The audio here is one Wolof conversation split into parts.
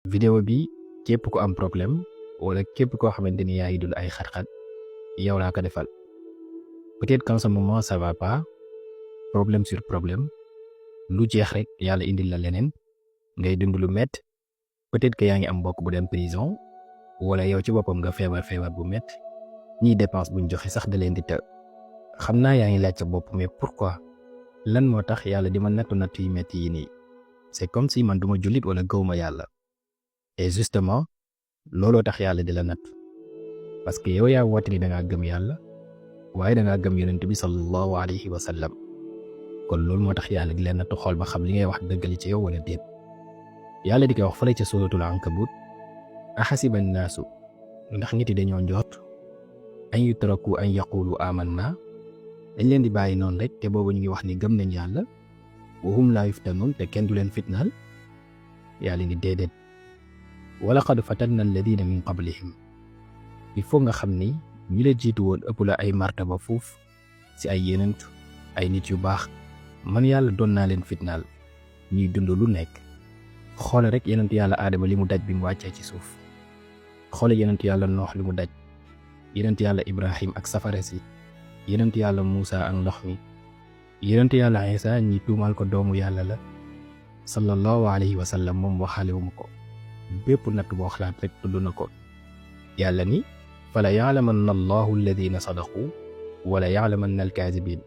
vidéo bi képp ku am problème wala képp koo xamante ni yaa ngi dund ay xat-xat yow laa ko defal. Peut-être qu'en ce moment ça va pas, problème sur problème, lu jeex rek yàlla indil la leneen ngay dund lu métti. Peut-être que yaa ngi am mbokk bu dem prison wala yow ci boppam nga feebar bu métti ñiy dépense buñ joxe sax da leen di të. xam naa yaa ngi laaj sa bopp mais pourquoi lan moo tax yàlla di ma nattu yu métti yi nii. C'est comme si man duma jullit wala gëwma yàlla. Et justement looloo tax yàlla di la natt parce que yow yaa woote ni da ngaa gëm yàlla waaye da ngaa gëm yonent bi sallallahu alayhi wa sallam. kon loolu moo tax yàlla di leen nattu xool ba xam li ngay wax dëggali ci yow wala déet. yàlla di koy wax fële ca suratul ankabut ahasiba nnaasu ndax nit yi dañoo njort an yutraku an yaqulu amanna dañ leen di bàyyi noonu rek te boobu ñu ngi wax ni gëm nañ yàlla wa hum laa yuftanuun te kenn du leen fitnaal. yàlla ni déedéet wala qad fatanna alladina min qablihim il faut nga xam ni ñi la jiitu woon ëpp la ay martaba fuuf ci ay yenent ay nit yu baax man yàlla doon naa leen fitnaal ñuy dund lu nekk. xoole rek yenent yàlla aadama li mu daj bi mu wàccee ci suuf, xoole yenent yàlla noox li mu daj, yenent yàlla ibrahim ak safara si, yenent yàlla muusa ak ndox mi, yenent yàlla isa ñi tuumal ko doomu yàlla la sallallahu alayhi wa sallam moom waxaalewuma ko. bépp natt boo xalaat rek tudd na ko. yàlla ni fala yaalamanna allahu alladina sadaqu wala yaalamanna alkaazibin.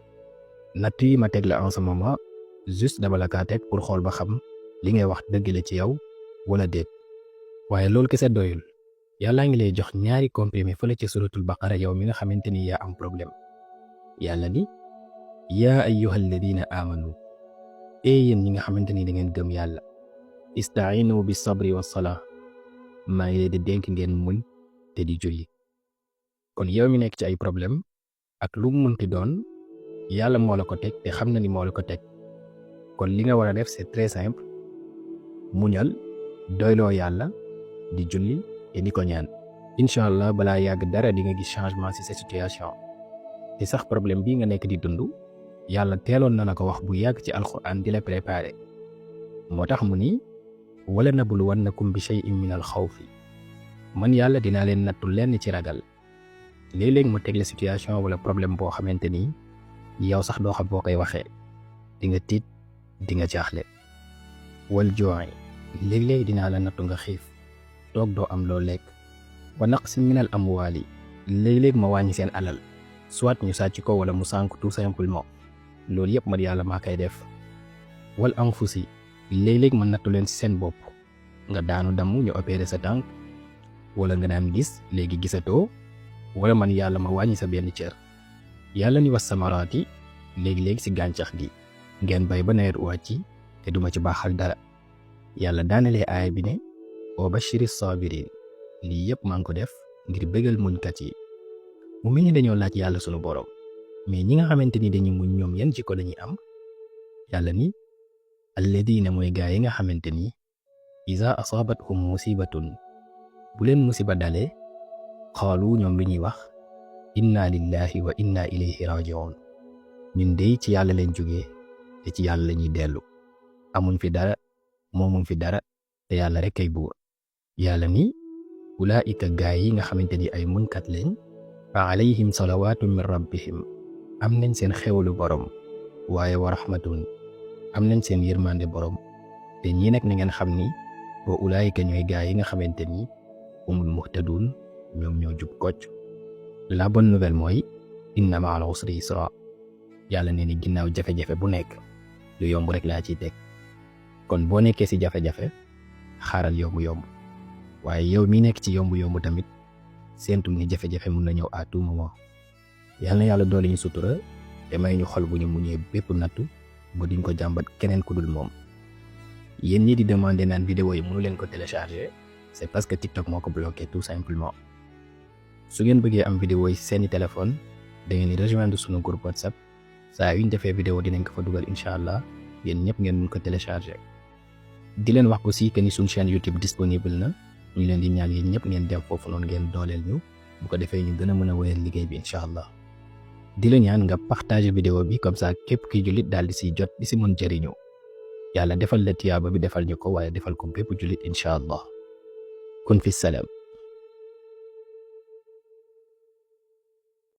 natt yi ma teg la en ce moment juste dama la kaa teg pour xool ba xam li ngay wax dëgg la ci yow wala déet. waaye loolu kese doyul, yàllaa ngi lay jox ñaari comprimé fële ci suratul baqara yow mi nga xamante ni yaa am problème. yàlla ni yaa ayyuha alladina amanu yéen ñi nga xamante ni da ngeen gëm yàlla istainu bis sabri was salaa maa ngi leen di dénk ngeen muñ te di julli. kon yow mi nekk ci ay problème ak lu mu mënti doon yàlla moo la ko teg te xam na ni moo la ko teg. kon li nga war a def c'est très simple, muñal doyloo yàlla di julli te di ko ñaan. incha allah balaa yàgg dara di nga gis changement ci sa situation. te sax problème bii nga nekk di dund yàlla teeloon na la ko wax bu yàgg ci alxuraan di la préparé. moo tax mu ni wala nabluwannakum bi shay'in min al xawfi, man yàlla dinaa leen nattu lenn ci ragal. léeg-léeg mu teg la situation wala problème boo xamante ni yow sax doo xam boo koy waxee, di nga tiit di nga jaaxle. wal jooy, léeg-léeg dinaa la nattu nga xiif toog doo am loo lekk. wa naqsin min al amwaali, léeg-léeg ma wàññi seen alal, soit ñu sàcc ko wala mu sànk tout simplement. loolu yëpp man yàlla maa koy def. wal anfusi, léeg-léeg ma nattu leen ci seen bopp, nga daanu damm ñu opéré sa tànk wala nga daan gis léegi gisatoo, wala man yàlla ma wàññi sa benn cër. yàlla ni was samaraati, léegi-léegi ci gàncax gi ngeen bay ba nawet wàcc te duma ci baaxal dara. yàlla daanalee aaya bi ne wa bashiri saabiriin, lii yëpp maa ngi ko def ngir bégal muñkat yi. mu mel ni dañoo laaj yàlla sunu borom, mais ñi nga xamante ni dañuy muñ ñoom yan jikko lañuy am. yàlla ni alladina mooy gaa yi nga xamante ni iza asaabathum musibatun, bu leen musiba dalee xaalu ñoom lu ñuy wax inna lillahi wa inna ilayhi rajiun, ñun dey ci yàlla leen jógee te ci yàlla lañuy dellu. amuñ fi dara moomuñ fi dara te yàlla rek kay buur. yàlla ni ulaa'ika gaa yi nga xamante ni ay muñkat lañ fa alayhim salawaatun min rabbihim, am nañ seen xewlu borom, waaye wa rahmatun, am nañ seen yërmande borom. te ñii nag na ngeen xam ni wa ulaa'ika ñooy gaa yi nga xamante ni humul muhtadun, ñoom ñoo jub kocc. la bonne nouvelle mooy inna ma'al usri yusra, yàlla nee ni ginnaaw jafe-jafe bu nekk lu yomb rek laa ciy teg. kon boo nekkee ci jafe-jafe xaaral yomb-yomb, waaye yow mi nekk ci yomb-yomb tamit seentul ni jafe-jafe mun na ñëw à tout moment. yal na yàlla doole ñu sutura te may ñu xol bu ñu muñee bépp nattu ba duñ ko jàmbat keneen ku dul moom. yéen ñi di demander naan vidéo yi mënu leen ko télécharger, c'est parce que TikTok moo ko bloqué tout simplement. su ngeen bëggee am vidéo yi seeni téléphone da ngeen di rejoindre sunu groupe WhatsApp. saa yu ñu defee vidéo dinañ ko fa dugal incha allah, yéen ñëpp ngeen mun ko télécharger. di leen wax aussi que ni suñu chaîne YouTube disponible na, ñu leen di ñaan yéen ñëpp ngeen dem foofu noonu ngeen dooleel ñu bu ko defee ñu gën a mën a wéyal liggéey bi incha allah. di la ñaan nga partager vidéo bi comme ça képp kiy jullit daal di siy jot di si mën jëriñu. yàlla defal la tiyaaba bi defal ñu ko waaye defal ko bépp jullit incha allah. kun fi salaam.